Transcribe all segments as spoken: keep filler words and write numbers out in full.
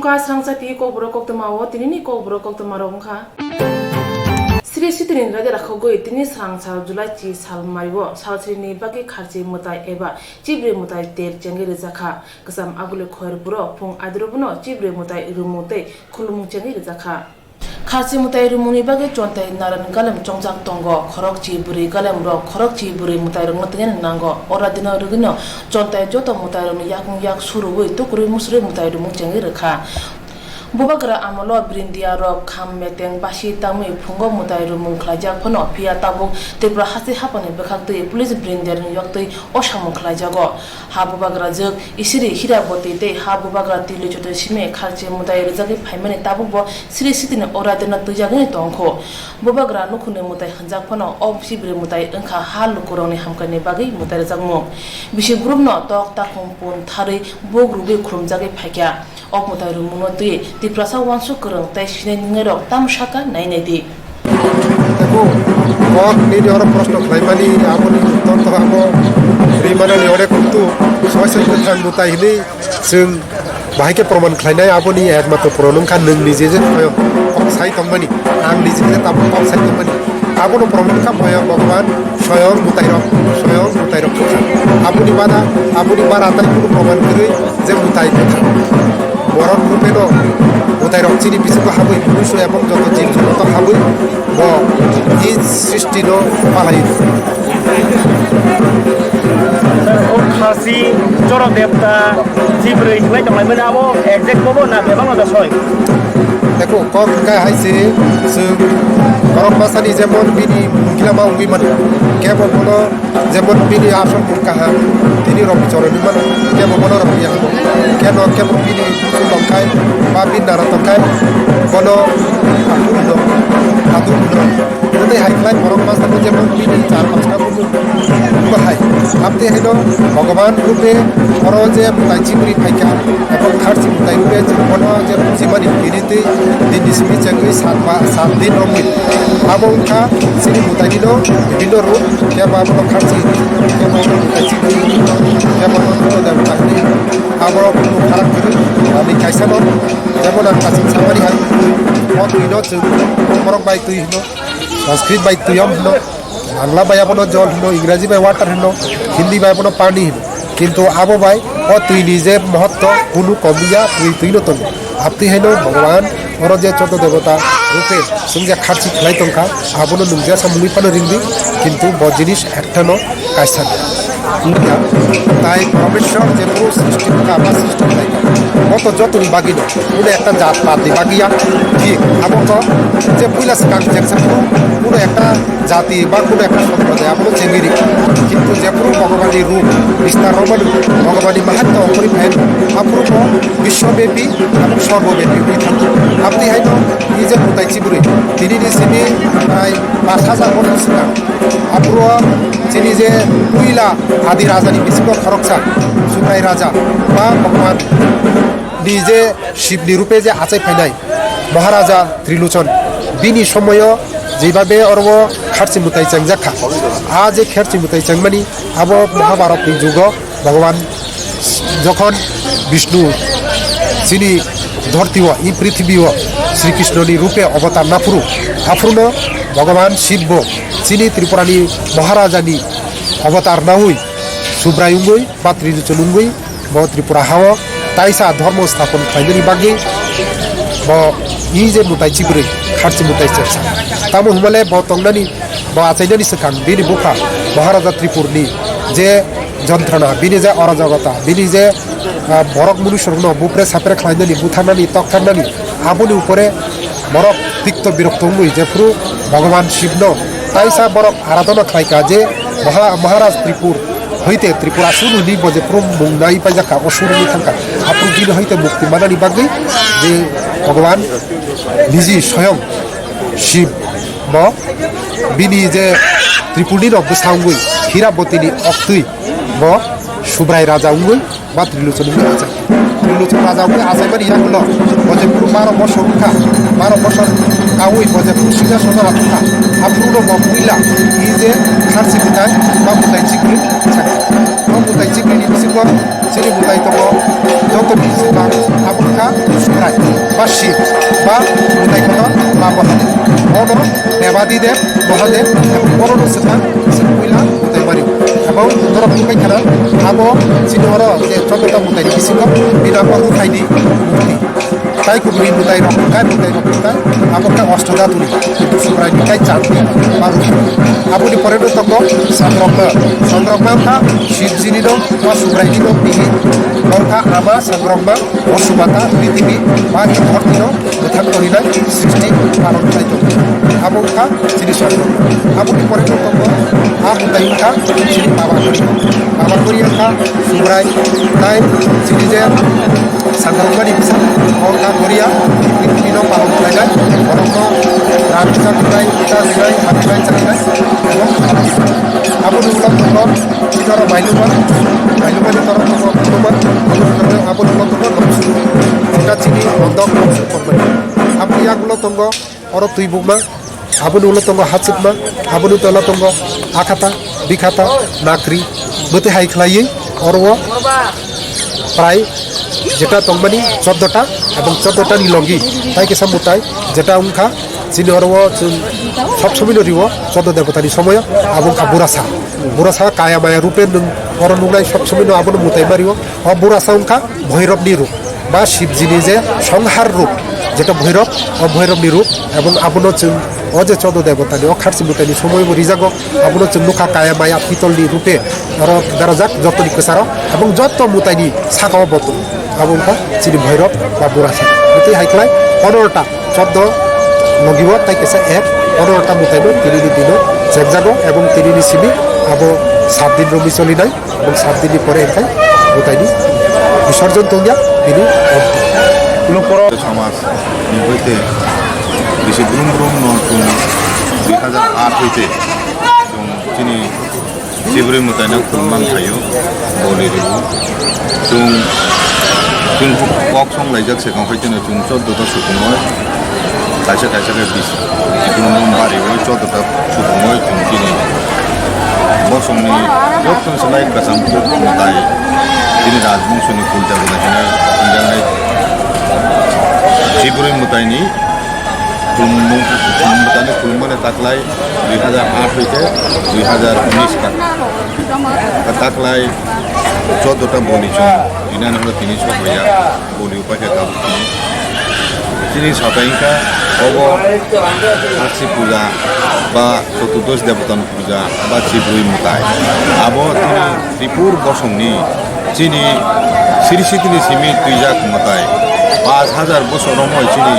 Kwasrang chati kokborok koktwma o tinini kokborok koktwma rok wngkha. Sri Sitini raida rakhogwi tini srang sal July chi sal maio salsrini bagwi kharchi mwtai eba chibrwi mwtai ter chengwi rwjakha. Kwcham agule khoir borok phung adrobono chibrwi mwtai rumung tei khulumung chengwi rwjakha. Kharchi mwtai rumungni bagwi chontai naran galem chongjak tongo. Khorokchi bwrwi galemrok khorokchi bwrwi mwtairokno twiwi nango. Ora dino rwgwino chontai joto mwtairokni yakung yak surubwi tukurwi musurwi mwtai rumung chengwi rwkha. Bubagra amolo Brindia rok kham meteng basi tangwi phungo mwtai rumung khlaijak phano, phiya tabuk Tripura haste haphangni bwkhaktwi police Brindia rokni yaktwi o samung khlaijago. Ha bubagra jwk Isiri Hiraboti tei ha bubagra Tili Chotwi simi kharchi mwtai rwjagwi phaimani tabukbo Sri Sitini o raidano twijagwi tongkho. Bubagra nukhungni mwtai hwnjak phano o chibrwi mwtai wngkha ha lukurokni hamkrai bagwi mwtai rwjakmung. Bisi groupno tok takhum pun tharwi buk rwgwi khulumjagwi phaikha. Ok mwtai rumungno twi Tiprasa uansuk kwrwng tei sinai nungnairok tamo sakha nai nai di. Eko, kok nini oro proshno khlaimani, aboni uttor to abo rimanani onek uktu, soi soi kwthang mwtai hinwi chwng bahai khe proman khlainai, aboni ekmatro proman wngkha nwng nije je kok sai tongmani, ang nije je tabuk kok sai tongmani. Abono proman kha Bhoyan Bhagwan, soyong mwtairok, soyong mwtairok kha. Aboni bana, aboni bara tai kunu proman kwrwi je mwtai kwthang. Borok rupeno mwtairok chini bisingo habwi, munuisu ebong joto jib joto habwi bo i srishti no palai. O khasi, choro debta, chibrwi hinlai tonglaimani abo exact bobo na bebak no da soi? Eko kok hwnkhe hai se chwng borok masani jemon bini mungkila ma wngwi mano. Kebo bono jemon bini asol mung kaham, tini rok choroni mano. Kebo bono rok ya. Kebo, kebo bini buchung tongkhai, ba bini nara tongkhai, bono akhung no, aduk no. Tei hai khlai borok masani jemon bini char pasta buchung bahai. Aboni haino Bhagwan rupe oro je mwtai chibrwi phaikha, ebong kharchi mwtai rupe chwng bono je bujimani tini tei dinni simi chengwi sat ba, sat din romwi. Abo wngkha chini mwtainino bibinno rup, kebo abono kharchi, kebo abono mwtai chibrwi, kebo abono da mwtai hinwi. Abo rok kunu pharak kwrwi, ani kaisano, jemon ang kaching samani hai, o twino chwng borok bai twi hino, Sanskrit bai twiyom hino. Bangla bai abono jol hino, Ingraji bai water hino, Hindi bai abono pani hino. Kintu abo bai o twi ni je mohotto kunu komiya, twi twi no tongo. Abtwi haino Bhagwan oro je joto debota rupe chwng je kharchi khlai tongkha, abono nung jesa mungwi phano ringdi, kintu bo jinis ekta no kaisa. Wngya, tai Parmeshwar je bru srishti kha ba srishti khlai kha, bo to jotoni bagwi no, kuno ekta jat pat ni bagwi ya, thik abo to je puila swkang jeksa kuno, kuno ekta jati ba kuno ekta somproday abono chengwi ri. Kintu jephuru Bhagwanni rup bistar rwmani, Bhagwanni mahatma ongkhorwi phaino, aphuru bo biswabepi abo sorbobepi wngwi thango. Aboni haino i je mwtai chibrwi, tinini simi prai pash hajar bochor swkang, aphuru chini je puila adi rajani bisingo khoroksa Subrai raja ba Bhagwan ni je Shibni rupe je achai phainai Maharaja Trilochon, bini somoyo jebabe oro kharchi mwtai chengjak kha. A je kharchi mwtai chengmani abo Mahabharatni jugo Bhagwan jokhon Bishnu chini dhortio, i prithibio Sri Krishnoni rupe avatar naphuru, aphuruno Bhagwan Shibbo chini Tripurani Maharajani avatar naui Subrai wngwi ba Trilochon wngwi bo Tripura hao taisa dhormo sthapon khlainani bagwi bo i je mwtai chibrwi kharchi mwtai chepsa. Tamo hwnmale bo tongnani, bo achainani swkang bini bupha Maharaja Tripurni je jontrona, bini je orajagota, bini je, ah, borok munusorokno bupre sapre khlainani, butharnani, toktharnani, aboni upore borok tikto birokto wngwi jephuru Bhagwan Shibno taisa borok aradhana khlaikha je Maha-, Maharaj Tripur hoite Tripura sunu ni bo jephuru mung nai paijak kha, o sunu ni thangkha. Aphuru bini hoite mukti manani bagwi je Bhagwan niji soyong Shib bo bini je Tripurni no bwsa wngwi Hirabotini oktwi bo Subrai raja wngwi ba Trilochon wngwi achai. Trilochon raja wngwi achaimani yagulo bo jephuru baro bosor wngkha, baro bosor kaui bo jephuru singhasono rathokha, aphuru no bo puila i je kharchi mwtai ba mwtai chibrwi sakha. Bo mwtai chibrwini bisingo chini mwtai tongo joto bisi bang abo wngkha Subrai. Dev, Mahadev, ebong borokno swkang, swk puila, Mutai Mari. Ebong norok nukbai khana, abo chini oro je chotto ta Mutai ni bisingo bini abo Ruthaini murti. Tai kubuni Mutai rok, tai Mutai rok, tai abo khe Osto Dhatuni, kintu Subrai ni tai chang ni, ba Ruthaini. Aboni pore no tongo Sandrokma, Sandrokma wngkha Shivji ni no, ba Subrai ni no bihik, wngkha ama Sandrokma, Osubata, Prithibi, ba khe dhorti no, bwthang torinai srishti paron khlai tongo. Abo wngkha chini songno. Aboni pore tongo, a Mutai wngkha chini Baba Kori. Baba Kori wngkha Subrai, tai chini je Sandrokmani bwsa, o wngkha Goria, prithibi no paron khlainai, borokno ran rwjak rwnai, cha rwnai, ha rwnai, cha rwnai, ebong aboni ulo tongo. Chini oro Mailuma, Mailuma ni toro tongo Mailuma, abo ni toro abo ni ulo tongo Noksu. Jeta chini mondok Noksu tongmani. Abo ni yagulo tongo oro Twibukma, abo ni ulo tongo Hachukma, abo ni tola tongo Akhata, Bikhata, Nakri. Bwtwi hai khlaiwi oro o prai jeta tongmani chordo ta ebong chordo ta ni logi tai kisa Mutai jeta wngkha. Chini oro o chwng sob somoi no rio, chordo debota ni somoyo, abo wngkha Burasa. Burasa kaya maya rupe nwng oro nuknai sob somoi no abono Mutai Mari o. O Burasa wngkha Bhoirobni rup, ba Shivji ni je songhar rup, jeta Bhoirob, o Bhoirobni rup, ebong abono chwng o je chordo debota ni o kharchi Mutai ni somoi bo rijago, abono chwng nukha kaya maya pitol ni rupe oro berajak jotoni kwcharo, ebong joto Mutai ni saka o bo tongo. Abo wngkha chini Bhoirab ba Burasa. Bwtwi hai khlai ponorota chordo logi o tai kisa ek, ponorota Mutai no tini ni dino chekjago ebong tini ni simi abo sat din romwi cholinai ebong sat din ni pore hwnkhe Mutai ni bisorjon tongya bini onti. Samaj ni hoite bisi brum brum no chwng dui hajar aat hoite chwng chini Chibrwi mwtaino khulumang khaio, boli rwo. Chwng, chwng kok song laijak se kang phai chwng chordo ta sukungoi, kaisa kaisa khe bis, chwng bari oi chordo ta sukungoi chwng chini bosongni joto swlai kasam kuk mwtai chini rajbongso ni kulta guna hwnwi wngjaknai Chibrwi mwtaini khulumung, khulumung mwtaino khulumani taklai dui hajar aat hoite dui hajar unis kha. Taklai chordo ta boli chwng rinani hwnwi tini sok ya boli upai khe tabuk tini. Chini satai wngkha obo Harsi puja ba Chotudosh debota puja ba Chibrwi mwtai. Abo chini Tripur bosongni chini siri sitini simi twijak mwtai. Paanch hajar bosor romwi chini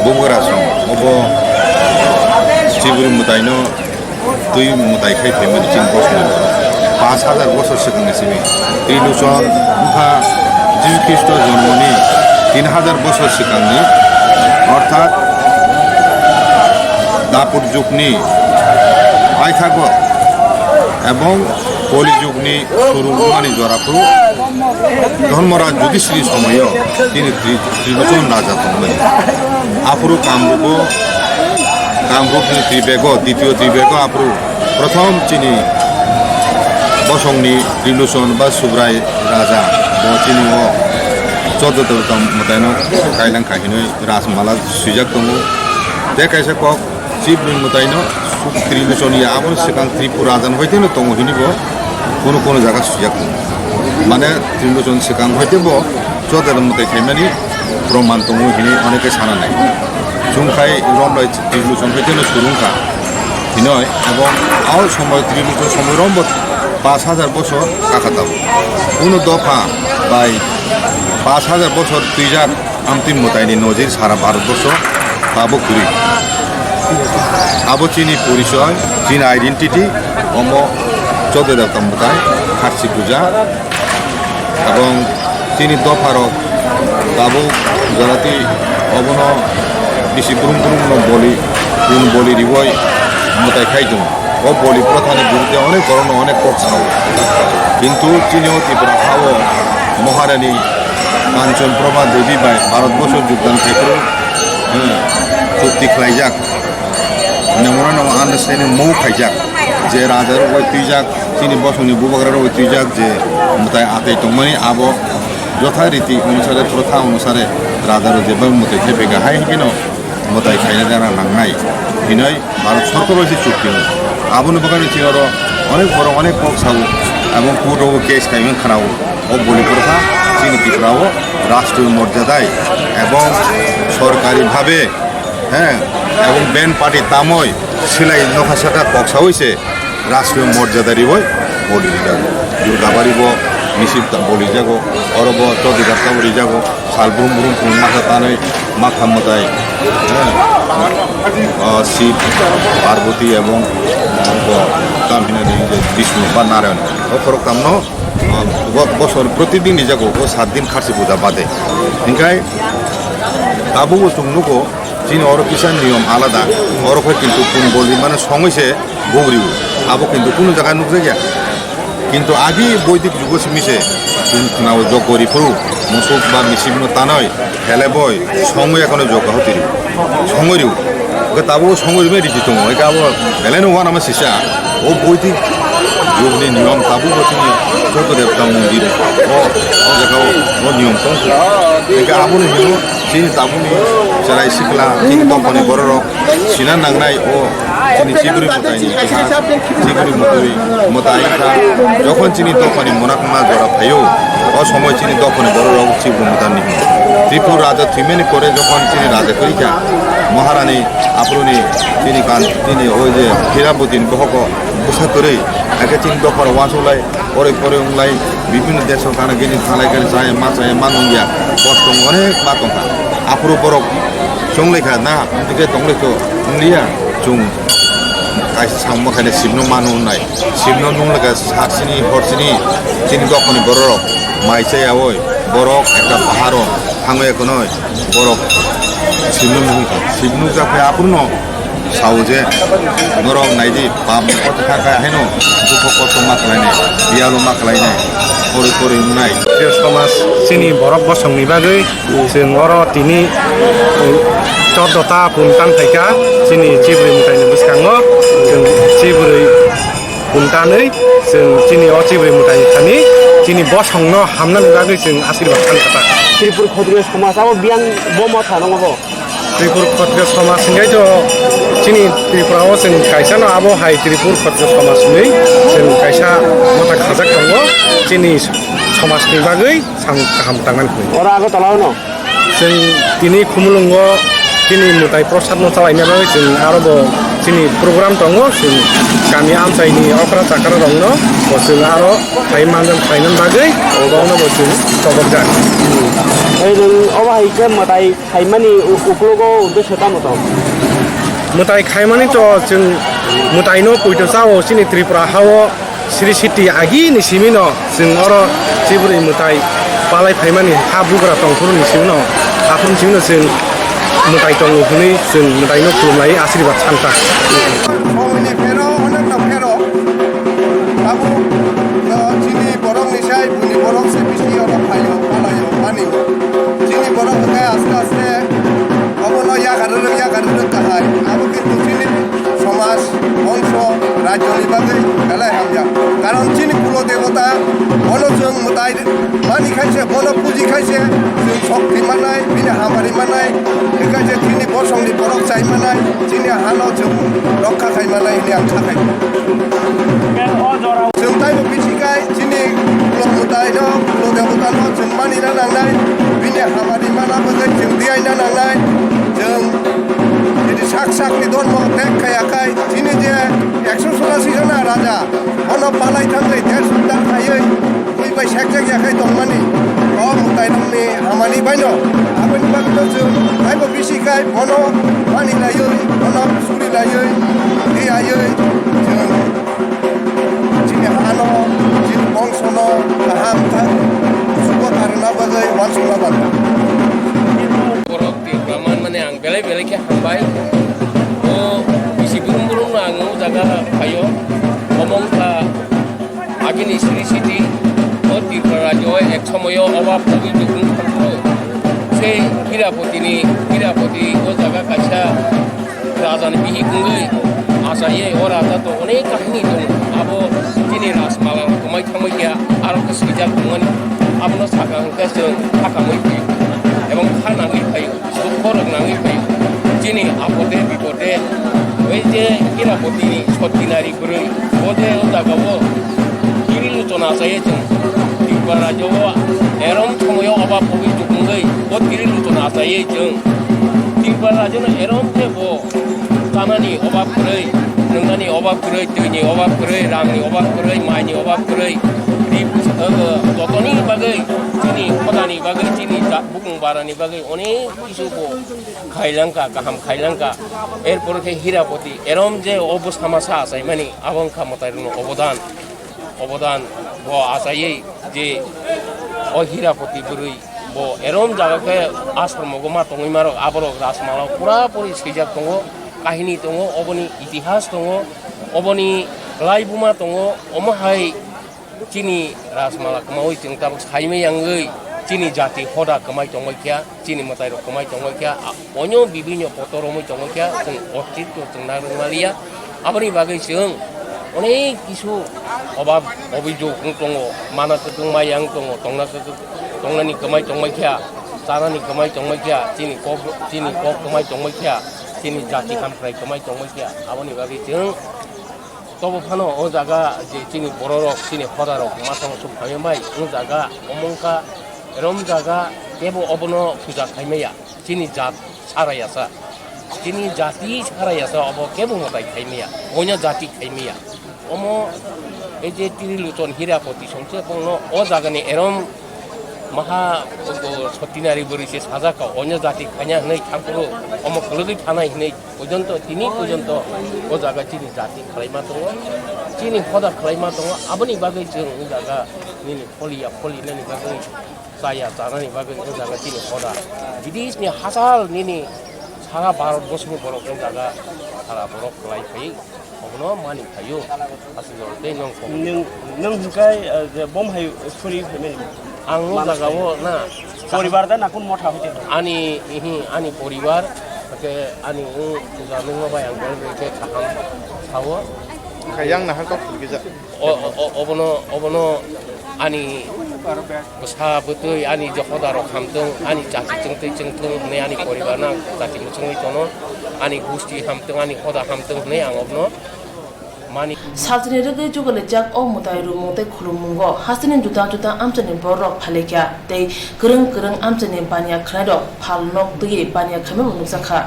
bubagra song obo Chibrwi mwtaino twi mwtai khai phaimani chini bosongni. Paanch hajar bosor swkangni simi. Trilochon wngkha Jisu Khristo jonmoni tin hajar bosor swkangni, orthat Dapur jugni paithago ebong Koli jugni surungmani jora phuru Dharmaraj Yudhishthir somoyo tini Tri-, Trilochon raja tongmani. Aphuru Kamrupo, Kamrupni Tribego, Dityo Tribego aphuru Prothom chini bosongni Trilochon ba Subrai raja bo chini o Choddo Debota mwtaino kailang kha hinwi Rajmala swijak tongo. Tei kaisa kok Chibrwi mwtaino Trilochon ya, aboni swkang Tripura raja ni hoiteno tongo hinwi bo kunu kunu jaga swijak tongo. Mane Trilochon swkang hoite bo Choddo Debota mwtai khaimani proman tongo hinwi oneke sana nai. Chwng khai romlai Trilochon hoiteno surungkha hinoi, ebong ao somoi Trilochon somoi rombo paanch hajar bosor kakha tabuk. Kunu dopha bai paanch hajar bosor twijak amtwi mwtaini nojir sara Bharatborsho tabuk kwrwi. Abo chini porichoi, chini identity, omo Choddo Debota mwtai, Kharchi puja, ebong chini dopharok tabuk jorati obono bisi brum brum no boli, bun boli riwi mwtai khai tongo. O boli prothani birudde onek borokno onek kok sao. Kintu chini o Tripura hao Maharani Kanchan Prabha Devi bai Bharatborsho jogdan khai phuru, hmm, chukti khlaijak. Memorandum of Understanding mou khaijak. Je raja rok bai twijak, chini bosongni bubagra rok bai twijak, je mwtai atai tongmani abo jotha riti onusare, protha onusare raja rok jeba mwtai khe bega hai hwnkhe no mwtai khaina jana nangnai hinwi Bharat Sarkar bai se chukti wngo. Aboni bagwi chini oro onek borok onek kok sao, aboni court o case khaimani khwnao. O boli porokha chini Tripura o rashtriyo morjadai ebong sorkari bhabe, he, ebong band party tamoi silai nokha saka kok sawi se rashtriyo morjada riwi boli rijago. Durgabari bo misil ta-, boli jago, oro bo Choudhury Ghata bo rijago, sal brum brum khum masa tanwi makha mwtai, he, o Shiv, Parvati ebong bo tam hinani Vishnu ba Narayan. O khorok tamno, o bo-, bosor protidin rijago, o sat din kharsi puja bade. Hinkhai tabukbo chwng nugo, chini oro kisa niyom alada, oro khe kintu pun boli mane songwi se bugrio, abo kintu kunu jaga nukjakya. Kintu agi boidik jugo simi se, chwng khwnao jok gori phuru, musuk ba misikno tanoi, Hele boi, songwi ekono jok kahotiri. Songwi riu. Oke tabuk songwi rimai riji tongo. Oke abo belai no wanama sisa. O boiti jogni niyom tabuk bo chini joto debta mondir. O, o jaga o, o niyom tong. Oke abo ni hino chini tabuk ni cherai sikla, chini tongmani bororok. Sina nangnai o chini chiburi mwtaini bwsa, chiburi mwtui mwtai wngkha. Jokhon chini dophani monakma jora phaio, o somoi chini dophani bororok chiburi mwtani hino. Tripura raja thwimani pore jokhon chini raja kwrwikha, Maharani aphuruni chini kan, chini oi je Hirabotini bohoko bwsa kwrwi, hakhe chini dophano uansuk lai, oroi poroi wng lai, bibhinno deso gana gini thanglai khe chaya ma chaya ma nungya, kosto onek ma tongkha. Aphuru borok chonglai kha na, hingke tonglaikho, wngliya, chwng kaisa samung khaina sibno mano hwnwi. Sibno nunglaikha saksini, horsini, chini dophani bororok mai chayawi, borok ekta paharo thangwi khwnwi, borok sibno nungkha. Sibno nukjakha aphurno sao je, norok naidi, pap ni koto kha kha haino, dukho kosto ma khlainai, biyalo ma khlainai, porwi porwi wngnai. Je somaj chini borok bosongni bagwi, chwng oro tini, eh, choddo ta pun tang phaikha, chini chibri mwtaini bwskango, chwng chibri pun tanwi, chwng chini o chibri mwtaini thani, chini bosongno hamnani bagwi chwng asirwad khan kha ta. Tripur Khatriya Samaj abo biyang bo motha nongo bo. Tripur Khatriya Samaj hingkhai to chini Tripura o chwng kaisa no abo hai Tripur Khatriya Samaj hinwi chwng kaisa motha khajak tongo chini somaj ni bagwi. Sang kaham tangnani hinwi. Oro Agartala o no? Chwng tini Khumulwngo chini mwtai prosad no chalaina bagwi chwng aro bo chini program tongo, chwng kami amchai ni okra chakra rok no bo chwng aro phai manjak phainani bagwi obo no bo chwng tobokjak. Obo hai khe mwtai khaimani u-, uklogo uddesho tamo tong? Mwtai khaimani to chwng mwtaino poito chao chini Tripura hao Sri City agini simino chwng oro chibri mwtai palai phaimani ha bugra tongphuru ni simino aphuru simino chwng mwtai tongo hwnwi chwng mwtaino khulumlai asirwad sankha. Somoni phero, onek no phero. Abo, uh, chini borok ni sai, buni borok se bisi oro phaio, palaio, manio. Chini borok hwnkhe aste aste obono yakarwi rwk, yakarwi rwk kahai. Abo kintu chini somaj, bongso, rajyoni bagwi belai hamya. Karon chini kulo debota, bono chwng mwtai mani khaise, bono puji khaise, chwng sokti manai, bini hamari manai, hwnkhe je chini bosongni borok chai manai, chini hano chwng rokha khai manai hwnwi ang kha khai. Chwng taibo bisi khai chini kulo mwtaino, kulo debotano chwng manina nangnai, bini hamari mana bagwi chwng diyaina nangnai, chwng chini sak sakni dormo teg khaiya khai, chini je ekso churasi jona raja, bono palai thangwi desh uddar khaiwi, Bui bai sekjak ya khai tongmani, o mwtairokni hamani baino. Aboni bagwino chwng taibo bisi khai bono mani laiwi, bono suri laiwi, tei aiwi chwng chini hano, chini bongsono kaham kha, sugo karwna bagwi uansukna bagwi. Borok Tripura manmani ang belai belai khe hambai. O bisi brum brumno ang o jaga phaio. Omo wngkha Agini Sri City, o Tripura rajyo o ek somoyo obab togwi tongmung thangphuru. Sei Hirapotini, Hirapoti o jaga kaisa rajani bihik wngwi achaiwi, o raja to onek kahini tongo. Abo chini Rajmala kwmai thangwi khe aro khe swijak tongmani. Abono saka hwnkhe chwng kha kamwi phaio, ebong kha nangwi phaio. Dukho rok nangwi phaio. Chini Chwng Tripura rajyo o erom somoyo obab obijog wngwi o tiri luchon achaiwi chwng Tripura rajyono erom khe bo chanani obab kwrwi, nwngnani obab kwrwi, twini obab kwrwi, rangni obab kwrwi, maini obab kwrwi, ri-, o, jotoni bagwi, chini khodani bagwi, chini ja-, bukung barani bagwi onek kisu bo khailangkha, kaham khailangkha. Erpor khe Hirapoti erom je o bwsa masa achaimani, abo wngkha mwtairokni obodan. Obodan bo achaiwi je o Hirapoti bwrwi bo erom jaga khe asromogo ma tongwi marok, aborok Rajmala pura puri swijak tongo, kahini tongo, oboni itihas tongo, oboni laibuma tongo, omo hai chini Rajmala kwmawi chwng tabuk saimai yangwi chini jati hoda kwmai tongbai kha. Chini mwtairok kwmai tongwi kha, a, onyo bibinyo kotor romwi tongwi kha, chwng ostitto chwng nang rwngmaliya. Aboni bagwi chwng onek kisu obab obijog wng tongo, mana kwchwng maya wng tongo, tongna kwchwng, tongnani kwmai tongbai kha, chanani kwmai tongbai kha, chini kok, chini kok kwmai tongbai kha, chini jati hamkrai kwmai tongbai kha. Aboni bagwi chwng tobo phano o jaga je chini bororok, chini hodarok masa musu phaimai bai wng jaga, omo wngkha romjaga, kebo obono puja khaimaya. Chini jat sarayasa, chini jati sarayasa, obo kebo mwtai khaimaya, onya jati khaimaya. Omo ei je Trilochon Hirapoti songse bongno o jagani erom maha sotinari bwrwi se sajak ka, onya jati khaina hwnwi thangphuru omo kwlwgwi thanai hwnwi pojonto, tini pojonto o jaga chini jati khwlaima tongo, chini hoda khwlaima tongo, aboni bagwi chwng o jaga nini pholiya pholinani bagwi chaya chanani bagwi o jaga chini hoda. Bidishni hachal nini sara Bharat borsoni borok o jaga sara borok kwlai phai, obono mani phaio. Aswk jora tei nwng kok. Nwng, nwng hwnkhe, eh, je bom hai suri phaimani. Ang o jaga o na. Poribar da nakun motha hoite. Ani, ihi, ani poribar, hake ani o puja nungma bai ang borok rikhe kaham sao. Kha yang nahar kok kisa. O, o, o, obono, obono ani bwsa bwtwi, ani je hoda rok hamtwng, ani chati chwngtwi chwngtwng hwnwi ani poribar no chati mwchwngwi tono, ani gusti hamtwng, ani hoda hamtwng hwnwi ang obono mani. Salchini rwgwi jugalijak o mwtai rwmung tei khulummungo hasteni juda juda amchaini bororok phailaikha tei kwrwng kwrwng amchaini baniya khwlairok phal nok twiwi baniya khaimabo nukjakha.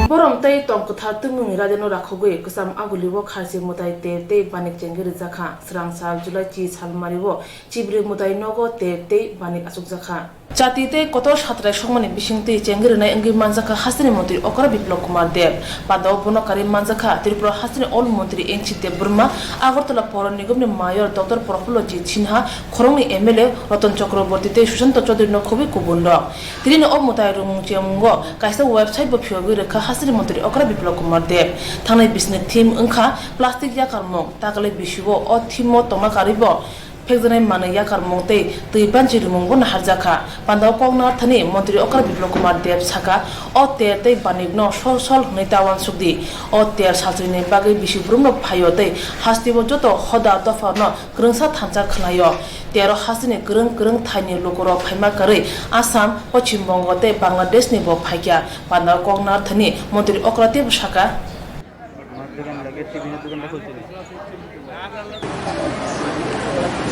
Borom tei tong kwthar twmwngni rajano rakhogwi kwcham agulio kharchi mwtai ter tei banik chengwi rwjakha. Swrang sal July chi salmario chibrwi mwtai nogo ter tei banik achukjakha. Jati tei kotor satrai songmani bisingtwi chengwi rwnai wngwi manjakha hasteni montri Okra Biplab Kumar Deb. Pandao bono karwi manjakha Tripura hasteni Ol montri N C Debbarma, Agartala Poro Nigomni Mayor Doctor Prafullo G Sinha, khoroknwi M L A Ratan Chakraborty tei Sushanta Chaudhary no khobwi kubunrok. Tinini o mwtai rwmung chemungo kaisa website bo phiyogwi rwkha hasteni montri Okra Biplab Kumar Deb. Thangnai bisini theme wngkha plastic yakarmung, takalwi bisio o theme o tongna karwibo phekjaknai manwi yakarmung tei twi banchi rwmungbo naharjakha. Pandao kok narwkthani montri Okra Biplab Kumar Deb sakha, o ter tei banikno sol sol hwnwi ta uansukdi. O ter salchwini bagwi bisi bororok phaio tei hasteo joto hoda dophano kwrwngsa thansa khwlaio. Tero hasteni kwrwng kwrwng thaini lukurok phaima kwrwi Assam, Poschim Bongo tei Bangladeshnibo phaikha. Pandao kok narwkthani montri Okra teibo sakha.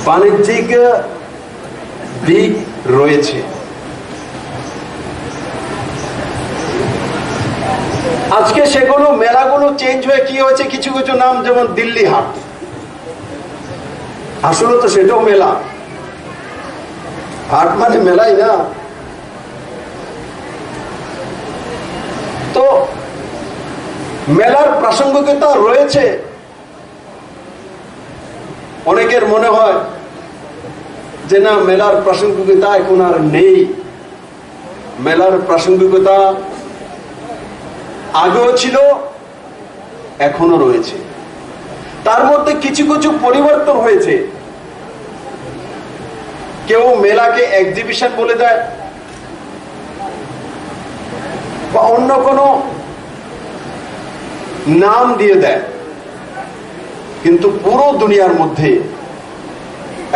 বাণিজ্যিক দিক রয়েছে। আজকে সেগুলো, মেলাগুলো চেঞ্জ হয়ে কি হয়েছে, কিছু কিছু নাম, যেমন দিল্লি হাট, আসলে তো সেটাও মেলা, হাট মানে মেলাই না। তো মেলার প্রাসঙ্গিকতা রয়েছে। অনেকের মনে হয় যে না, মেলার প্রাসঙ্গিকতা এখন আর নেই। মেলার প্রাসঙ্গিকতা আগেও ছিল, এখনো রয়েছে। তার মধ্যে কিছু কিছু পরিবর্তন হয়েছে। কেউ মেলাকে এক্সিবিশন বলে দেয় বা অন্য কোনো নাম দিয়ে দেয়, কিন্তু পুরো দুনিয়ার মধ্যে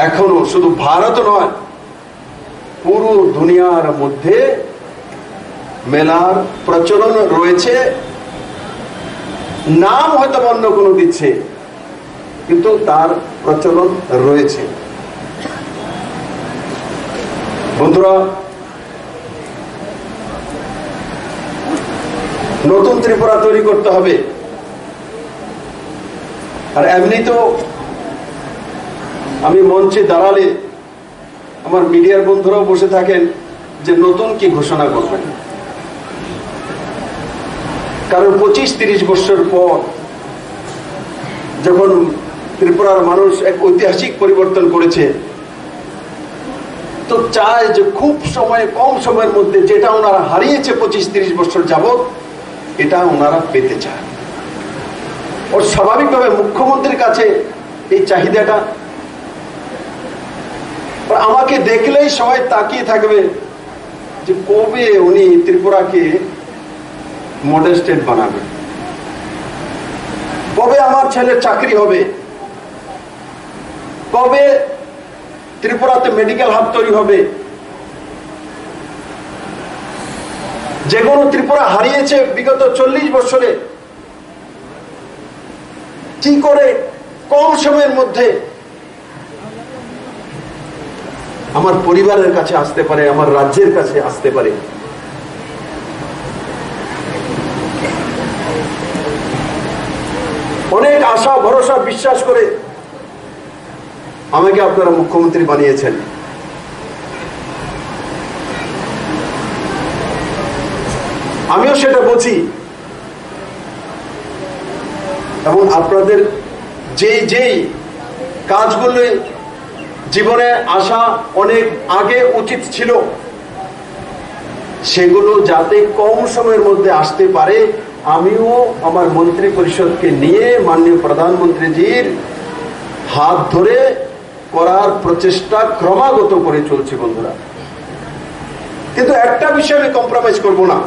এখনো শুধু ভারত নয়, পুরো দুনিয়ার মধ্যে মেলার প্রচলন রয়েছে। নাম হয়তো বা অন্য কোনো দিচ্ছে, কিন্তু তার প্রচলন রয়েছে। বন্ধুরা, নতুন ত্রিপুরা তৈরি করতে হবে। আর এমনি তো আমি মঞ্চে দাঁড়ালে আমার মিডিয়ার বন্ধুরাও বসে থাকেন যে নতুন কি ঘোষণা করবেন, কারণ পঁচিশ তিরিশ বছর পর যখন ত্রিপুরার মানুষ এক ঐতিহাসিক পরিবর্তন করেছে, তো চায় যে খুব সময়ে, কম সময়ের মধ্যে যেটা ওনারা হারিয়েছে পঁচিশ তিরিশ বছর যাবত, এটা ওনারা পেতে চায়। ওর স্বাভাবিকভাবে মুখ্যমন্ত্রীর কাছে এই চাহিদাটা, আর আমাকে দেখলেই সবাই তাকিয়ে থাকবে যে কবে উনি ত্রিপুরাকে মডেল স্টেট বানাবে, কবে আমার ছেলের চাকরি হবে, কবে ত্রিপুরাতে মেডিকেল হাব তৈরি হবে। যেগুলো ত্রিপুরা হারিয়েছে বিগত চল্লিশ বছরে, কি করে কম সময়ের মধ্যে আমার পরিবারের কাছে আসতে পারে, আমার রাজ্যের কাছে আসতে পারে। অনেক আশা ভরসা বিশ্বাস করে আমাকে আপনারা মুখ্যমন্ত্রী বানিয়েছেন, আমিও সেটা বুঝি। এবং আপনাদের যেই যেই কাজগুলো জীবনে আসা অনেক আগে উচিত ছিল, সেগুলো যাতে কম সময়ের মধ্যে আসতে পারে, আমিও আমার মন্ত্রী পরিষদকে নিয়ে মাননীয় প্রধানমন্ত্রীজির হাত ধরে করার প্রচেষ্টা ক্রমাগত করে চলছে, বন্ধুরা। কিন্তু একটা বিষয়ে আমি কম্প্রোমাইজ করব না,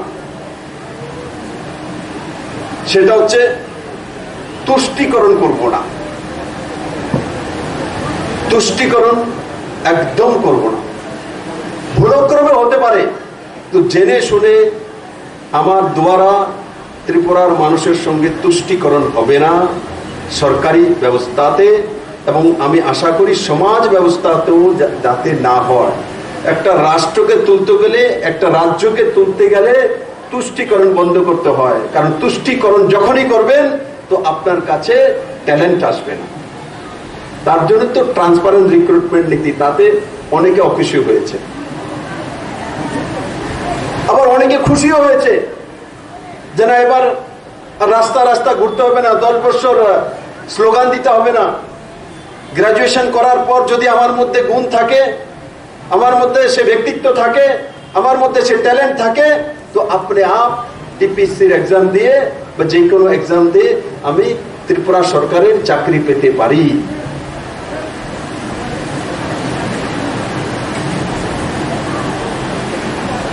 সেটা হচ্ছে তুষ্টিকরণ করব না, তুষ্টিকরণ একদম করব না। ভুলক্রমে হতে পারে, তো জেনে শুনে আমার দ্বারা ত্রিপুরার মানুষের সঙ্গে তুষ্টিকরণ হবে না সরকারি ব্যবস্থাতে, এবং আমি আশা করি সমাজ ব্যবস্থাতেও যা-, যাতে না হয়। একটা রাষ্ট্রকে তুলতে গেলে, একটা রাজ্যকে তুলতে গেলে তুষ্টিকরণ বন্ধ করতে হয়, কারণ তুষ্টিকরণ যখনই করবেন তো আপনার কাছে ট্যালেন্ট আসবে না। তার জন্য তো ট্রান্সপারেন্ট রিক্রুটমেন্ট নীতি, তাতে অনেকে অখুশি হয়েছে, আবার অনেকে খুশিও হয়েছে যে না, এবার রাস্তা রাস্তা ঘুরতে হবে না, দশ বছর, আহ, স্লোগান দিতে হবে না। গ্র্যাজুয়েশন করার পর যদি আমার মধ্যে গুণ থাকে, আমার মধ্যে সে ব্যক্তিত্ব থাকে, আমার মধ্যে সে ট্যালেন্ট থাকে, তো আপনি আপ টিপিএসসির এক্সাম দিয়ে বা যে কোনো এক্সাম দিয়ে আমি ত্রিপুরা সরকারের চাকরি পেতে পারি।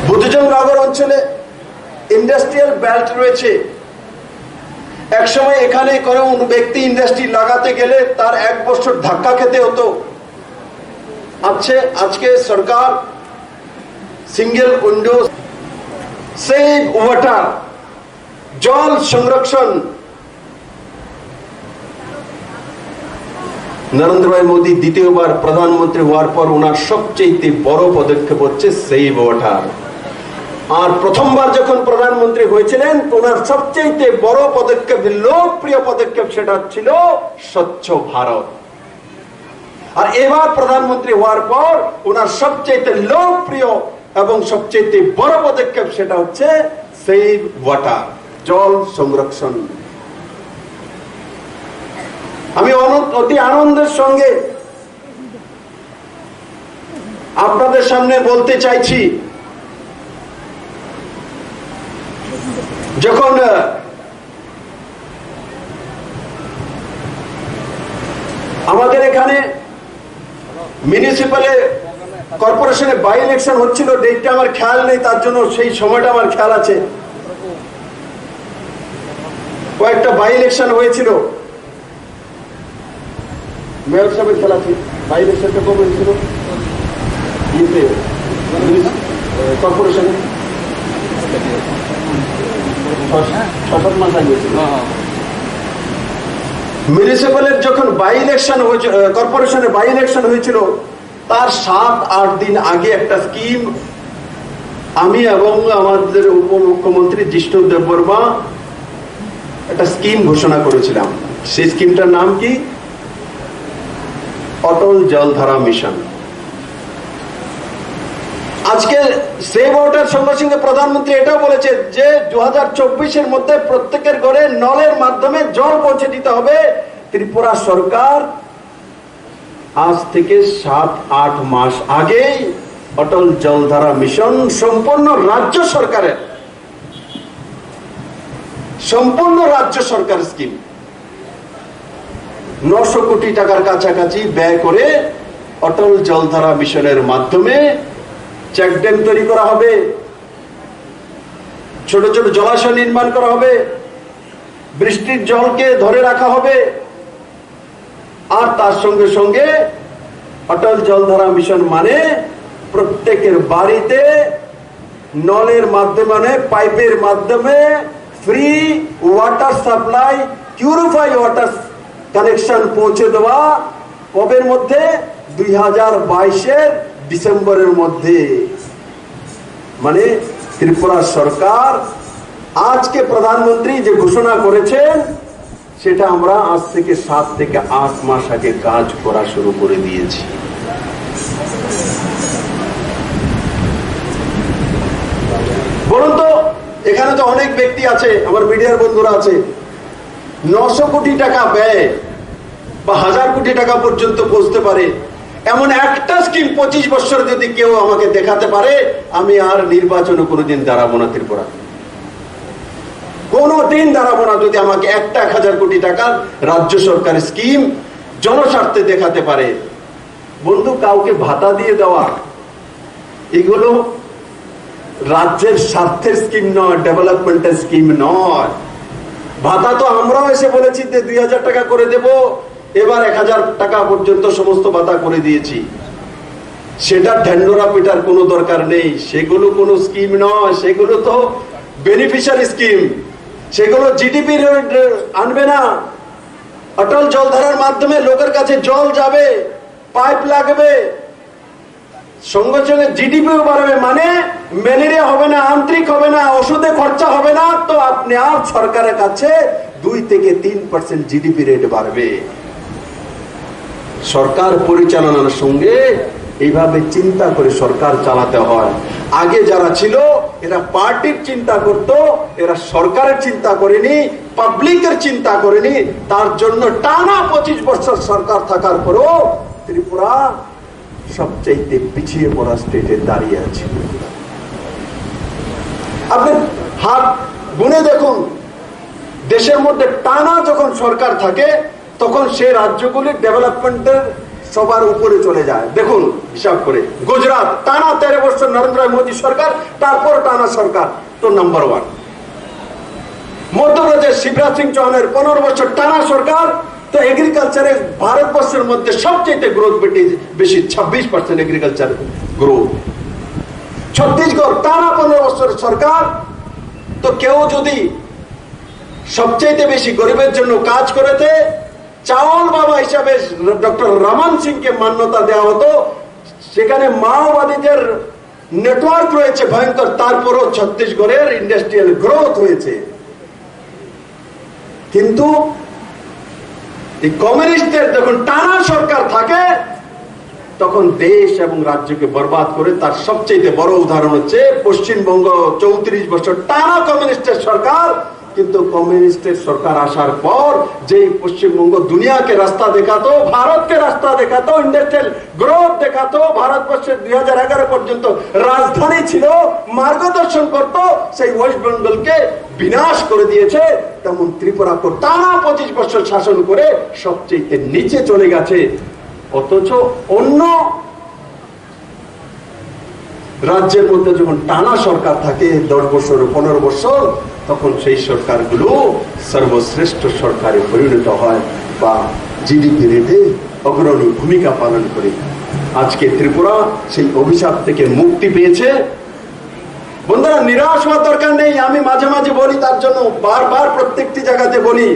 বুদ্ধজং নগর অঞ্চলে ইন্ডাস্ট্রিয়াল বেল্ট রয়েছে। একসময় এখানে কোনো ব্যক্তি ইন্ডাস্ট্রি লাগাতে গেলে তার এক বছর ধাক্কা খেতে হতো। আজকে, আজকে সরকার সিঙ্গেল উইন্ডো, সেভ ওয়াটার, জল সংরক্ষণ। নরেন্দ্র ভাই মোদী দ্বিতীয়বার প্রধানমন্ত্রী হওয়ার পর ওনার সবচেয়ে বড় পদক্ষেপ হচ্ছে সেভ ওয়াটার। আর প্রথমবার যখন প্রধানমন্ত্রী হয়েছিলেন, তো ওনার সবচেয়ে বড় পদক্ষেপ, লোকপ্রিয় পদক্ষেপ, সেটা ছিল স্বচ্ছ ভারত। আর এবার প্রধানমন্ত্রী হওয়ার পর ওনার সবচেয়ে লোকপ্রিয় এবং সবচেয়ে বড় পদক্ষেপ সেটা হচ্ছে সেভ ওয়াটার, জল সংরক্ষণ। আমি অন-, অতি আনন্দের সঙ্গে আপনাদের সামনে বলতে চাইছি, যখন, আহ, আমাদের এখানে মিউনিসিপ্যালে, কর্পোরেশনে বাই ইলেকশন হচ্ছিল, ডেটটা আমার খেয়াল নেই, তার জন্য সেই সময়টা আমার খেয়াল আছে, কয়েকটা বাই ইলেকশন হয়েছিল। মেয়র সাহেবের খেলা আছে, বাইরের সাথে কবে হয়েছিল? ইয়েতে, মিউনিস-, এ, কর্পোরেশনে? ছ, ছ সাত মাস আগে হয়েছিল। হ্যাঁ, হ্যাঁ। মিউনিসিপ্যালের যখন বাই ইলেকশন হয়েছিল, কর্পোরেশনের বাই ইলেকশন হয়েছিল, তার সাত আট দিন আগে একটা স্কিম আমি এবং আমাদের উপমুখ্যমন্ত্রী জিষ্ণু দেববর্মা একটা স্কিম ঘোষণা করেছিলাম। সেই স্কিমটার নাম কি? অটল জলধারা মিশন। আজকে সেভ ওয়াটার সঙ্গে সঙ্গে প্রধানমন্ত্রী এটাও বলেছে যে দু হাজার চব্বিশের মধ্যে প্রত্যেকের ঘরে নলের মাধ্যমে জল পৌঁছে দিতে হবে। ত্রিপুরা সরকার আজ থেকে সাত আট মাস আগেই অটল জলধারা মিশন সম্পূর্ণ রাজ্য সরকারের, সম্পূর্ণ রাজ্য সরকার স্কিম, নশো কোটি টাকার কাছাকাছি ব্যয় করে অটল জলধারা মিশনের মাধ্যমে চেক ড্যাম তৈরি করা হবে, ছোট ছোট জলাশয় নির্মাণ করা হবে, বৃষ্টির জলকে ধরে রাখা হবে। আর তার সঙ্গে সঙ্গে অটল জলধারা মিশন মানে প্রত্যেকের বাড়িতে নলের মাধ্যমে, মানে পাইপের মাধ্যমে free water supply, purify water connection পৌঁছে দেওয়া। কবের মধ্যে? দুই হাজার বাইশের ডিসেম্বরের মধ্যে। মানে ত্রিপুরা সরকার আজকে প্রধানমন্ত্রী যে ঘোষণা করেছেন, সেটা আমরা আজ থেকে সাত থেকে আট মাস আগে কাজ করা শুরু করে দিয়েছি। বলুন তো, এখানে তো অনেক ব্যক্তি আছে, আমার মিডিয়ার বন্ধুরা আছে, নশো কোটি টাকা ব্যয় বা হাজার কোটি টাকা পর্যন্ত পৌঁছতে পারে এমন একটা স্কিম পঁচিশ বছর যদি কেউ আমাকে দেখাতে পারে, আমি আর নির্বাচনে কোনোদিন দাঁড়াবো না ত্রিপুরা। কোনো দিন দাঁড়াবো না যদি আমাকে একটা এক হাজার কোটি টাকার রাজ্য সরকারের স্কিম জনস্বার্থে দেখাতে পারে। বন্ধু, কাউকে ভাতা দিয়ে দেওয়া, এগুলো রাজ্যের স্বার্থের স্কিম নয়, ডেভেলপমেন্টের স্কিম নয়। ভাতা তো আমরাও এসে বলেছি যে দুই হাজার টাকা করে দেব, এবার এক হাজার টাকা পর্যন্ত সমস্ত ভাতা করে দিয়েছি। সেটা ঢেন্ডোরা পিটার কোনো দরকার নেই, সেগুলো কোনো স্কিম নয়, সেগুলো তো বেনিফিশিয়ারি স্কিম, সেগুলো জিডিপি আনবে না। অটল জলধারার মাধ্যমে লোকের কাছে জল যাবে, পাইপ লাগবে, সঙ্গে সঙ্গে জিডিপিও বাড়বে, মানে ম্যালেরিয়া হবে না, আন্ত্রিক হবে না, ওষুধে খরচা হবে না। তো আপনি আর সরকারের কাছে দুই থেকে তিন পার্সেন্ট জিডিপি রেট বাড়বে। সরকার পরিচালনার সঙ্গে এইভাবে চিন্তা করে সরকার চালাতে হয়। আগে যারা ছিল, এরা পার্টির চিন্তা করত, এরা সরকারের চিন্তা করেনি, পাবলিকের চিন্তা করেনি। তার জন্য টানা পঁচিশ বছর সরকার থাকার পরেও ত্রিপুরা সবচাইতে পিছিয়ে পড়া স্টেটে দাঁড়িয়ে আছে। আপনি হাত গুনে দেখুন, দেশের মধ্যে টানা যখন সরকার থাকে, তখন সে রাজ্যগুলি ডেভেলপমেন্টের সবার উপরে চলে যায়। দেখুন হিসাব করে, গুজরাট টানা তেরো বছর নরেন্দ্র মোদী সরকার, তারপর টানা সরকার তো নাম্বার ওয়ান। মধ্যপ্রদেশ শিবরাজ সিং চৌহানের পনেরো বছর টানা সরকার, তো এগ্রিকালচারে ভারতবর্ষের মধ্যে সবচেয়ে গ্রোথ বেশি, বেশি ছাব্বিশ পার্সেন্ট এগ্রিকালচার গ্রোথ। ছত্তিশগড় টানা পনেরো বছর সরকার, তো কেউ যদি সবচেয়ে বেশি গরিবের জন্য কাজ করেতে চাওল বাবা হিসাবে ডক্টর রমন সিংকে মান্যতা দেওয়া হতো। সেখানে মাওবাদীদের নেটওয়ার্ক রয়েছে ভয়ঙ্কর, তারপরও ছত্তিশগড়ের ইন্ডাস্ট্রিয়াল গ্রোথ হয়েছে। কিন্তু এই কমিউনিস্টদের যখন টানা সরকার থাকে, তখন দেশ এবং রাজ্যকে বরবাদ করে। তার সবচেয়ে বড় উদাহরণ হচ্ছে পশ্চিমবঙ্গ, চৌত্রিশ বছর টানা কমিউনিস্টের সরকার, কিন্তু কমিউনিস্টের সরকার আসার পর যেই পশ্চিমবঙ্গ দুনিয়াকে রাস্তা দেখাতো, ভারতকে রাস্তা দেখাতো, ইন্ডাস্ট্রিয়াল গ্রোথ দেখাতো, ভারতবর্ষের দুই হাজার এগারো পর্যন্ত রাজধানী ছিল, মার্গদর্শন করত, সেই ওয়েস্ট বেঙ্গলকে বিনাশ করে দিয়েছে। তেমন ত্রিপুরাকে টানা পঁচিশ বছর শাসন করে সবচেয়ে নিচে চলে গেছে। অথচ অন্য রাজ্যের মধ্যে যখন টানা সরকার থাকে দশ বছর, পনেরো বছর, তখন সেই সরকারগুলো সর্বশ্রেষ্ঠ সরকারে পরিণত হয় বা জিডিপি রেটে অগ্রণী ভূমিকা পালন করে। আজকে ত্রিপুরা সেই অভিশাপ থেকে মুক্তি পেয়েছে। বন্ধুরা, নিরাশ হওয়ার দরকার নেই। আমি মাঝে মাঝে বলি, তার জন্য বারবার প্রত্যেকটি জায়গাতে বলি,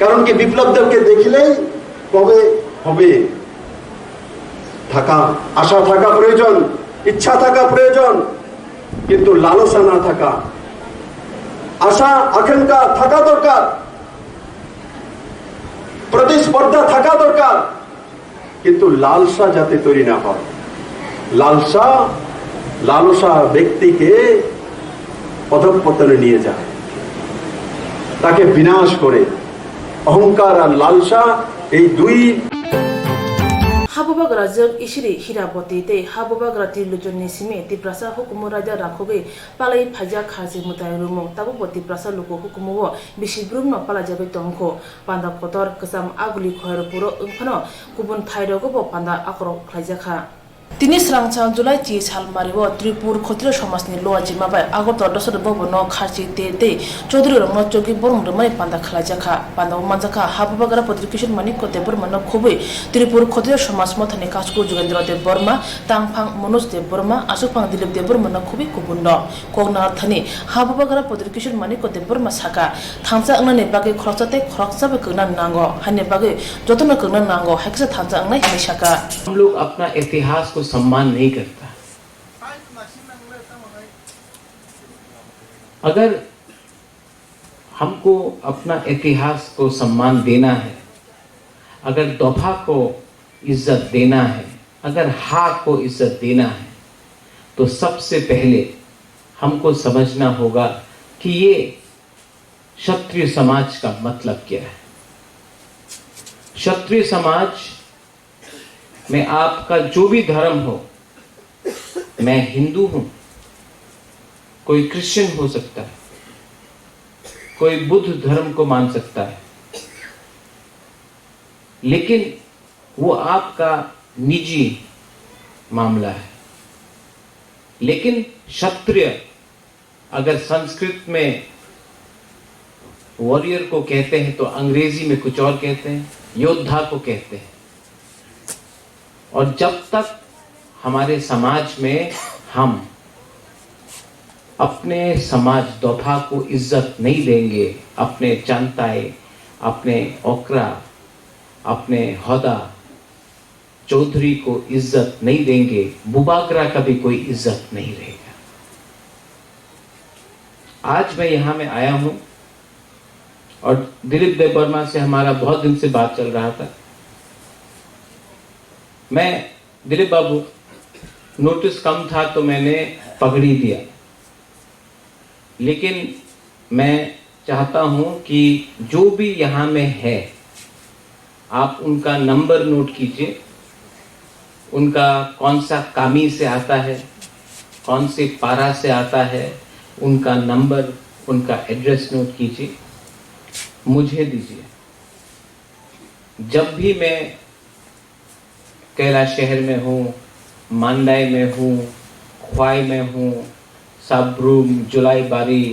কারণ কি, বিপ্লব দেবকে দেখলেই কবে হবে থাকা, আশা থাকা প্রয়োজন, ইচ্ছা থাকা প্রয়োজন, কিন্তু লালসা না থাকা, আশা আকাঙ্ক্ষা থাকা দরকার, প্রতিস্পর্ধা থাকা দরকার, কিন্তু লালসা যাতে তৈরি না হয়। লালসা, লালসা ব্যক্তিকে অধঃপতনে নিয়ে যায়, তাকে বিনাশ করে। অহংকার আর লালসা এই দুই Habubagra jwk Isiri Hiraboti tei Habubagra Trilojoni simi Tiprasa hukumu raida rakhogwi palai phaijak kharchi mwtai rwmung, tabukbo Tiprasa luku hukumu o bisi brumno palaijagwi tongkho. Panda kotor kwcham aguli Khairpuro wngphano kubun thairogo bo panda akorok khlaijakha. Tini srangsa July chi salmario Tripur Khotriyo Somajni Loa Jima bai Agartala Dosari Bhabono kharchi te tei Chaudhuryrokno chogwi borong rwmani panda khlaijakha. Pandao manjakha Habubagra Patrick Kishore Manikya Debbarmano khobwi Tripur Khotriyo Somaj Mothani Kasku Jugendra Debbarma, Tangphang Manoj Debbarma, Asukphang Dilip Debbarmano khobwi kubunrok. Koknathani Habubagra Patrick Kishore Manikya Debbarma saka, thansa wngnani bagwi khoroksa tei khoroksa bai kwkna nango, haini bagwi jotono kwkna nango, hai khe thansa wngnai hinwi saka. हम लोग अपना इतिहास को सम्मान नहीं करता। अगर हमको अपना इतिहास को सम्मान देना है, अगर दोफा को इज्जत देना है, अगर हा को इज्जत देना है, तो सबसे पहले हमको समझना होगा कि ये क्षत्रिय समाज का मतलब क्या है। क्षत्रिय समाज में आपका जो भी धर्म हो, मैं हिंदू हूं, कोई क्रिश्चियन हो सकता है, कोई बुद्ध धर्म को मान सकता है, लेकिन वो आपका निजी मामला है। लेकिन क्षत्रिय, अगर संस्कृत में वॉरियर को कहते हैं तो अंग्रेजी में कुछ और कहते हैं, योद्धा को कहते हैं। और जब तक हमारे समाज में हम अपने समाज दोफा को इज्जत नहीं देंगे, अपने चांताई, अपने ओकरा, अपने होदा, चौधरी को इज्जत नहीं देंगे, बुबागरा का भी कोई इज्जत नहीं रहेगा। आज मैं यहाँ में आया हूँ और दिलीप देबबर्मा से हमारा बहुत दिन से बात चल रहा था। मैं, दिलीप बाबू, नोटिस कम था तो मैंने पकड़ी दिया, लेकिन मैं चाहता हूँ कि जो भी यहाँ में है, आप उनका नंबर नोट कीजिए, उनका कौन सा कामी से आता है, कौन से पारा से आता है, उनका नंबर, उनका एड्रेस नोट कीजिए, मुझे दीजिए। जब भी मैं कैलाश शहर में हूँ, मांडाई में हूँ, ख्वाई में हूँ, साब्रुम, जुलाईबारी,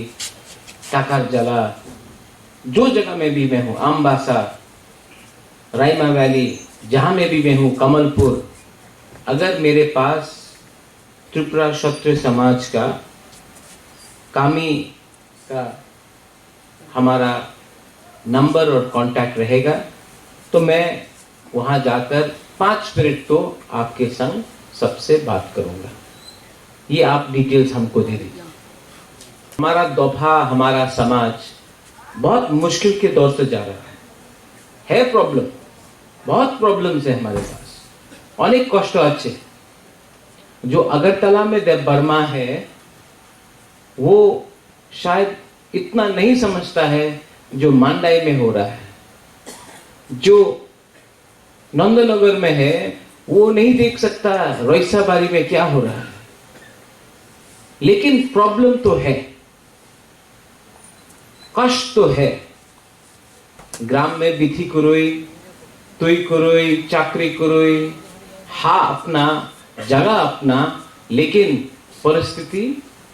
टाकारजाला, जो जगह में भी मैं हूँ, आमबासा, राइमा वैली, जहाँ में भी मैं हूँ, कमलपुर, अगर मेरे पास त्रिपुरा क्षत्रिय समाज का कामी का हमारा नंबर और कॉन्टैक्ट रहेगा, तो मैं वहाँ जाकर पाँच मिनट तो आपके संग सबसे बात करूँगा। ये आप डिटेल्स हमको दे दीजिए। हमारा दोफा, हमारा समाज बहुत मुश्किल के दौर से जा रहा है। है प्रॉब्लम, बहुत प्रॉब्लम्स है हमारे पास, অনেক কষ্ট আছে। जो अगरतला में देबबर्मा है, वो शायद इतना नहीं समझता है जो मांडाई में हो रहा है। जो नंदनगर में है, वो नहीं देख सकता रईसाबारी में क्या हो रहा है। लेकिन प्रॉब्लम तो है, कष्ट तो है। ग्राम में बिथी कुरुई, तुई कुरुई, चाकरी कुरुई, हा अपना, जगह अपना, लेकिन परिस्थिति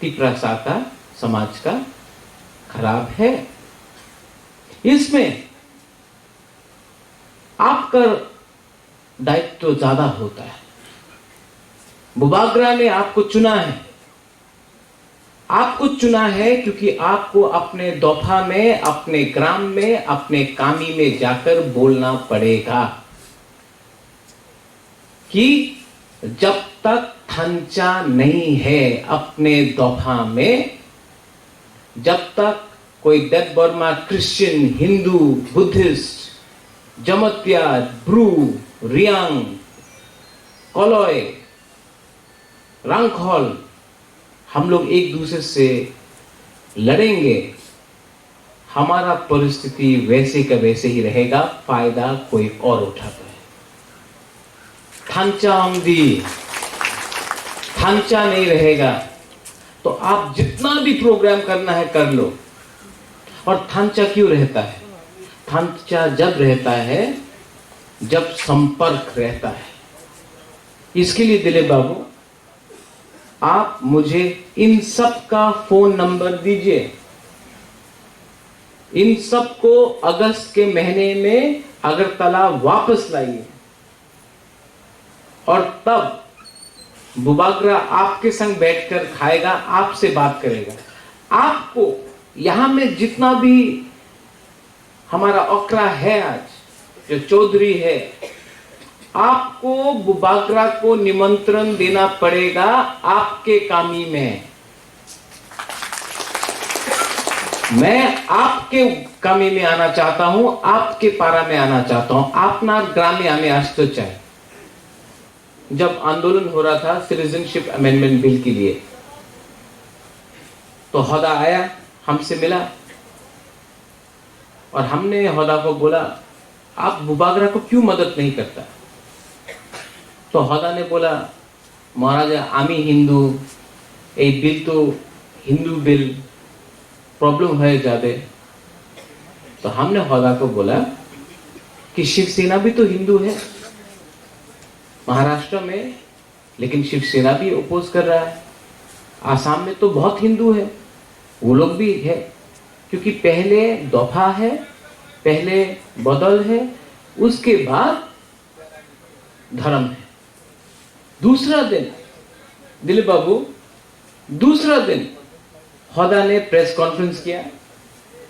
तिपरासा का, समाज का खराब है। इसमें आपका दायित्व ज्यादा होता है। बुबागरा ने आपको चुना है। आपको चुना है क्योंकि आपको अपने दोफा में, अपने ग्राम में, अपने कामी में जाकर बोलना पड़ेगा कि जब तक थांचा नहीं है अपने दोफा में, जब तक कोई देबबर्मा, क्रिश्चियन, हिंदू, बुद्धिस्ट, जमतिया, ब्रू, रियांग, कलय, रांखल, हम लोग एक दूसरे से लड़ेंगे, हमारा परिस्थिति वैसे का वैसे ही रहेगा, फायदा कोई और उठाता है। थांचा आमदी, थांचा नहीं रहेगा, तो आप जितना भी प्रोग्राम करना है कर लो। और थांचा क्यों रहता है? थांचा जब रहता है जब संपर्क रहता है। इसके लिए दिलीप बाबू, आप मुझे इन सब का फोन नंबर दीजिए। इन सबको अगस्त के महीने में अगरतला वापस लाइए और तब बुबागरा आपके संग बैठकर खाएगा, आपसे बात करेगा। आपको यहाँ में जितना भी हमारा ओकरा है आज, जो चौधरी है, आपको बुबागरा को निमंत्रण देना पड़ेगा आपके कामी में। मैं आपके कामी में आना चाहता हूं, आपके पारा में आना चाहता हूं, আপনার গ্রামে আমি আসতে চাই। जब आंदोलन हो रहा था सिटीजनशिप अमेंडमेंट बिल के लिए, तो हदा आया, हमसे मिला, और हमने हदा को बोला, "आप बुबागरा को क्यों मदद नहीं करता?" तो हदा ने बोला, "महाराज, आमी हिंदू, ये बिल तो हिंदू बिल, प्रॉब्लम हो जाबे।" तो हमने हदा को बोला कि शिवसेना भी तो हिंदू है महाराष्ट्र में, लेकिन शिवसेना भी अपोज कर रहा है। आसाम में तो बहुत हिंदू है, वो लोग भी है, क्योंकि पहले दफा है, पहले बदल है, उसके बाद धर्म है। दूसरा दिन, दिलीप बाबू, दूसरा दिन हदा ने प्रेस कॉन्फ्रेंस किया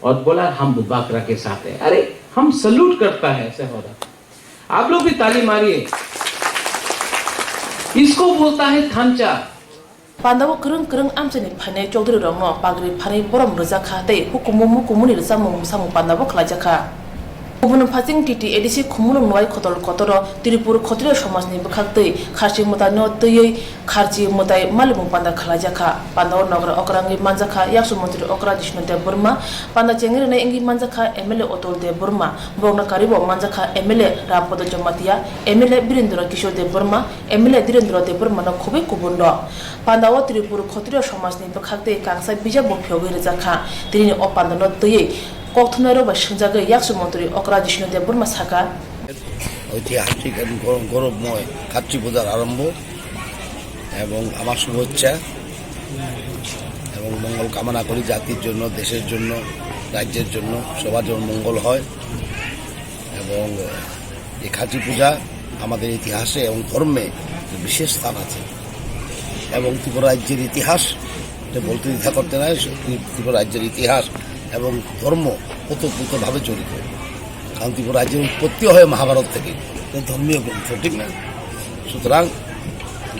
और बोला, "हम बुबागरा के साथ हैं।" अरे, हम सल्यूट करता है ऐसे हदा। आप लोग भी ताली मारिए। इसको बोलता है थांचा। Pandao kwrwng kwrwng amchaini phainai Chaudhary rokno pagri pharwi borom rwjakha tei hukumu mukumuni rwchapmung samung pandao khlaijakha. Kubun phaising T T A D C khumulwng nwai khotol kotoro Tripur Khotriya somajni bwkhaktwi kharchi mwtaino twiwi kharchi mwtai malimung panda khlaijakha. Pandao nogra okrangwi manjakha Yaksu Montri Okra Jishnu Debbarma, panda chengwi rwnai wngwi manjakha M L A Atul Debbarma, borokno karibo manjakha M L A Rampada Jamatia, M L A Birendra Kishore Debbarma, M L A Dhirendra Debbarmano khobwi kubun rok. Pandao Tripur Khotriya somajni bwkhaktwi kangsa bijapbo phiyogwi rwjakha. Tinini o pandano twiwi kokthumnairok bai swngjagwi Yaksu Montri Okra Jishnu Debbarma sakha, ঐতিহাসিক এবং গৌ-, গৌরবময় খার্চি পূজার আরম্ভ এবং আমার শুভেচ্ছা এবং মঙ্গল কামনা করি জাতির জন্য, দেশের জন্য, রাজ্যের জন্য, সবার জন্য মঙ্গল হয়। এবং এই খার্চি পূজা আমাদের ইতিহাসে এবং ধর্মে বিশেষ স্থান আছে। এবং ত্রিপুরা রাজ্যের ইতিহাস, এটা বলতে দ্বিধা করতে নাই, সত্যি ত্রিপুরা রাজ্যের ইতিহাস এবং ধর্ম ওতপ্রোতভাবে জড়িত। কারণ ত্রিপুরা রাজ্যের উৎপত্তি হয় মহাভারত থেকে, তো ধর্মীয় গ্রন্থ, ঠিক না? সুতরাং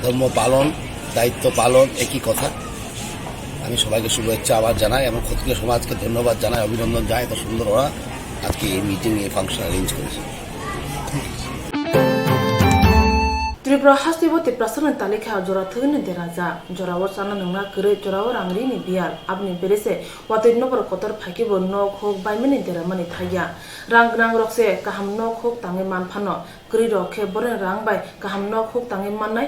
ধর্ম পালন, দায়িত্ব পালন একই কথা। আমি সবাইকে শুভেচ্ছা আবার জানাই এবং ক্ষত্রিয় সমাজকে ধন্যবাদ জানাই, অভিনন্দন জানাই, এত সুন্দর ওরা আজকে এই মিটিং, এই ফাংশন অ্যারেঞ্জ করেছে। Tripura hasteo Tiprasani talikha jora thwgwini deraja, jorao chana nungna kwrwi, jorao rang rini biyal, aboni berese watwi nokbar kotor phaikibo nok huk baimani deramani thaiya. Rang gwnang rokse kaham nok huk tangwi manphano, kwrwi rok khe boroni rang bai kaham nok huk tangwi mannai.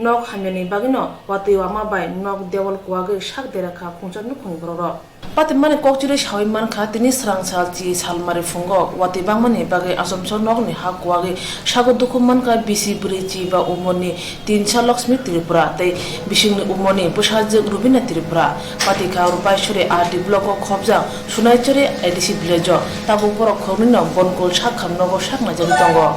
Nok hamyani bagwino watwi wama bai nok dewal kuwagwi sak dera kha khungsa nukhungni borok rok. Patimani kok chirwi sawi mankha, tini swrang sal chi salmari phungo watwi bangmani bagwi achomsa nokni ha kuwagwi sago dukhu mankha bisi bwrwi chi ba umorni Tinsa Lakshmi Tripura tei bisingni umorni bwsajwk Rubina Tripura. Patikha Rupaiswari R D block o khobjak Sunaichari A D C village o tabuk borok khoroknwino bonkol sak kham nogo sak naijagwi tongo.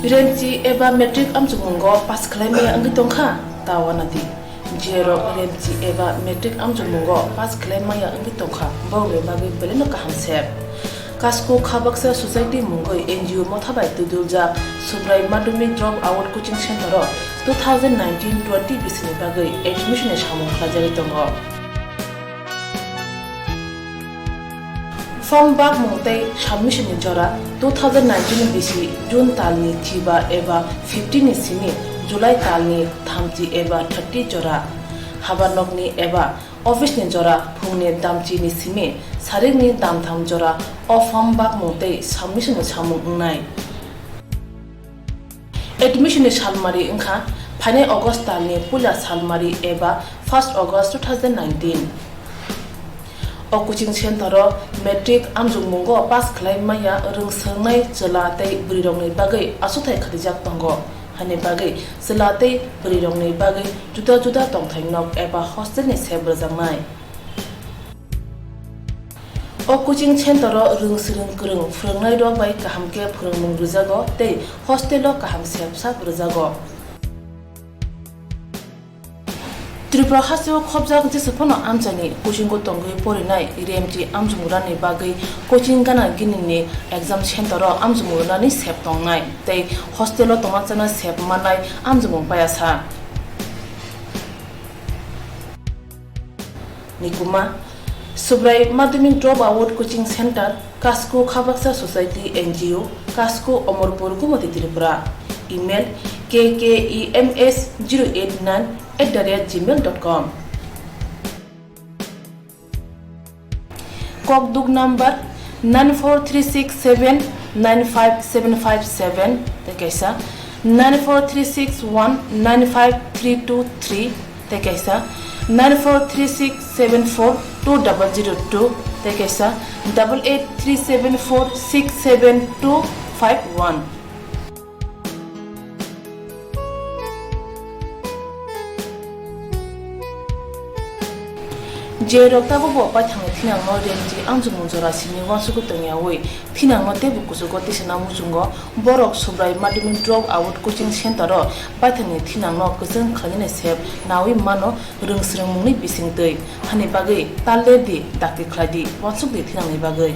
Remchi eba matric amchukmungo pass khlai maya wngwi tongkha, ta wanadi. Jerok remchi eba matric amchukmungo pass khlai maya wngwi tongkha, borokni bagwi belai no kaham sep. Kasko Khabaksa Society mungwi N G O motha bai twiduljak Subrai Madhyamik Drop Out Coaching Center o two thousand nineteen twenty bisini bagwi admission ni samung khlaijagwi tongo. Form bakmung tei submission ni jora two thousand nineteen bisi June talni thiba eba fifteen ni simi July talni thamchi eba thirty jora. Habar nokni eba office ni jora phungni damchi ni simi sarikni damtham jora o form bakmung tei submission ni samung wngnai. Admission ni salmari wngkha phainai August talni puila salmari eba first August two thousand nineteen. O coaching center o matric amjokmungo pass khlai maya rwng swrwngnai chwla tei bwrwirokni bagwi asuthai khatijaktongo, hani bagwi chwla tei bwrwirokni bagwi juda juda tongthai nok eba hostel ni sep rwjaknai. O coaching center o rwng swrwng kwrwng phwrwngnairok bai kaham khe phwrwngmung rwjago tei hostel o kaham sep sak rwjago. Tripura hasteo khobjak jesa phano amchaini kuchingo tongwi porinai remchi amjokmungrani bagwi coaching gana ginini exam center o amjokmungrani sep tongnai tei hostel o tongma chana sep mannai amjokmung payasa. Nikuma, Subrai Madhyamik Drop Out Coaching Center, Kasko Khabaksa Society N G O, Kasko Omorpur Gumati Tripura. Email K K E M S zero eight nine at the rate gmail dot com. Kokduk number nine four three six seven nine five seven five seven tei kaisa nine four three six one nine five three two three tei kaisa nine four three six seven four two double zero two tei kaisa double eight three seven four six seven two five one. Je rok tabukbo paithakni thinangno remchi amjokmung jora simi uansukgwi tongyawi thinangno teibo kuchugo tisana muchungo, borok Subrai Madhyamik Drop Out Coaching Center o paithakni thinangno kwchwng khlainani sep nawi mano rwng swrwngmungni bisingtwi, hani bagwi ta ler di, dakti khlai di, uansuk di thinangni bagwi.